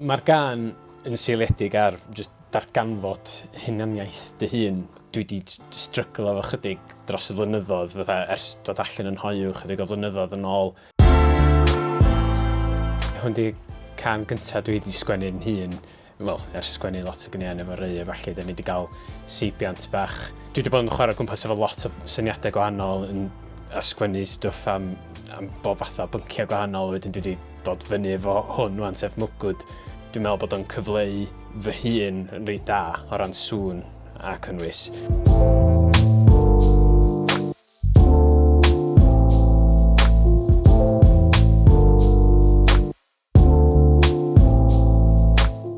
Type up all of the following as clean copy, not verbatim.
Mae'r gân yn seiliedig ar jyst darganfod hunaniaeth dy hun. Dwi 'di stryglo efo chydig dros y flynyddoedd, fatha ers dod allan yn hoyw chydig o flynyddoedd yn ôl. Hwn 'di cân gynta dwi 'di sgwennu'n hun, wel, ers sgwennu lot o ganeuon efo Ray a ballu, 'da ni 'di gael seibiant bach. Dwi 'di bod yn chwarae o gwmpas efo lot o syniadau gwahanol yn, a sgwennu stwff am, am bob fath o bynciau gwahanol, wedyn dwi 'di dod fyny efo hwn wan, sef Mwgwd. Dwi'n meddwl bod o'n cyfleu fy hun yn reit da o ran sŵn a cynnwys.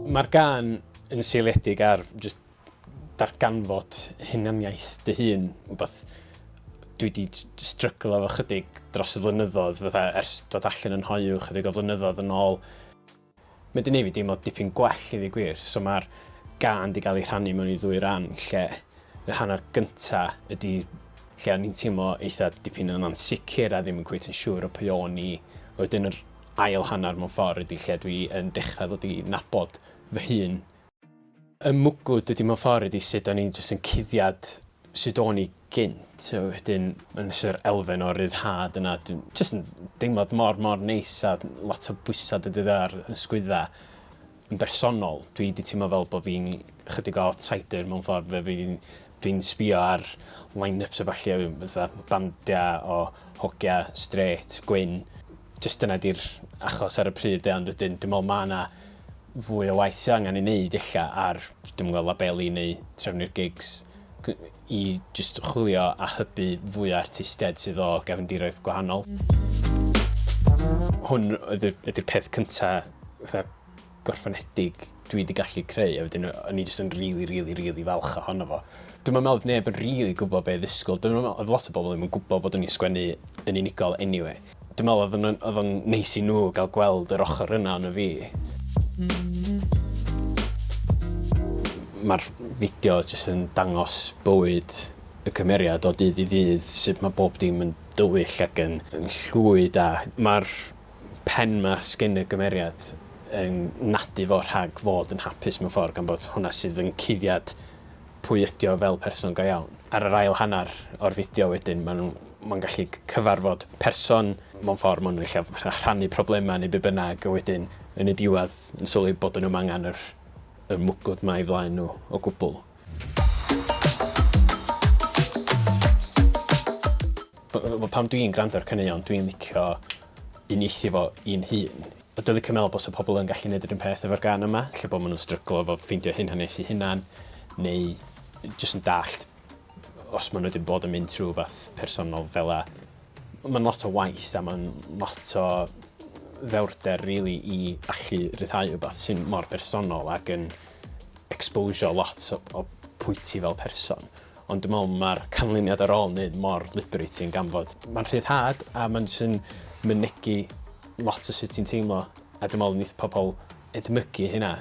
Mae'r gân yn seiliedig ar jyst darganfod hunaniaeth dy hun, wbath dwi 'di stryglo efo chydig dros y flynyddoedd, fatha ers dod allan yn hoyw chydig o flynyddoedd yn ôl. Mae 'di neud fi deimlo dipyn gwell i ddweud gwir, so mae'r gân 'di gael ei rhannu mewn i ddwy ran, lle y hanner gynta ydi lle o'n i'n teimlo eitha dipyn yn ansicr a ddim yn cweit yn siŵr o pwy o'n i. Wedyn yr ail hanner mewn ffordd ydi lle dwi yn dechrau ddod i nabod fy hun. Y mwgwd ydi mewn ffordd ydi sut o'n i jyst yn cuddiad sut o'n i gynt, a wedyn mae'n jyst yr elfen o ryddhad yna, dwi'n jyst yn deimlad mor mor neis a lot o bwysau 'di dod ar yn sgwydda. Yn bersonol, dwi 'di teimlo fel bod fi'n chydig o outsider mewn ffordd, fe fi'n dwi'n sbio ar line-ups a ballu fatha bandiau o hogia strêt, gwyn, jyst dyna 'di'r achos ar y pryd de, ond wedyn dwi'n meddwl ma' 'na fwy o waith sydd angen ei wneud ella ar, dwi'm yn gwybod, labeli neu trefnu'r gigs i jyst chwilio a hybu fwy o artistiaid sydd o gefndiroedd gwahanol. Hwn ydy'r peth cynta fatha gorffenedig dwi 'di gallu creu a wedyn o'n i jyst yn rili rili rili falch ohono fo. Dwi'm yn meddwl oedd neb yn rili gwybod be' i ddisgwyl. Dwi'm yn meddwl oedd lot o bobl ddim yn gwybod bod o'n i'n sgwennu yn unigol eniwe. Dwi'n meddwl oedd o'n oedd o'n neis i nhw gael gweld yr ochr yna ono fi. Mae'r fideo jyst yn dangos bywyd y cymeriad o dydd i ddydd, sut mae bob dim yn dywyll ac yn, yn llwyd a mae'r pen 'ma sgin y gymeriad yn nadu fo rhag fod yn hapus mewn ffordd gan bod hwnna sydd yn cuddiad pwy ydi o fel person go iawn. Ar yr ail hanner o'r fideo wedyn ma' nhw ma'n gallu cyfarfod person mewn ffordd ma' nhw'n ella rhannu problemau neu be bynnag a wedyn yn y diwedd yn sylwi bod nhw'm angen yr y mwgwd 'ma i flaen nhw o gwbl. Wel pan dwi'n gwrando ar caneuon dwi'n licio uniaethu fo i'n hun. A dwi'n licio meddwl bysa pobl yn gallu neud yr un peth efo'r gân yma, lle bod maen nhw'n stryglo efo ffeindio hunaniaeth eu hunan, neu jyst yn dallt os maen nhw wedi bod yn mynd trwy rhywbeth personol fel 'a. Mae'n lot o waith a mae'n lot o ddewrder rili i allu rhyddhau rhywbeth sy'n mor bersonol ac yn exposio lot o, o pwy ti fel person. Ond dwi'n meddwl mae'r canlyniad ar ôl wneud mor liberating gan fod mae'n rhyddhad a mae'n jyst yn mynegi lot o sut ti'n teimlo a dwi'n meddwl wneith pobl edmygu hynna.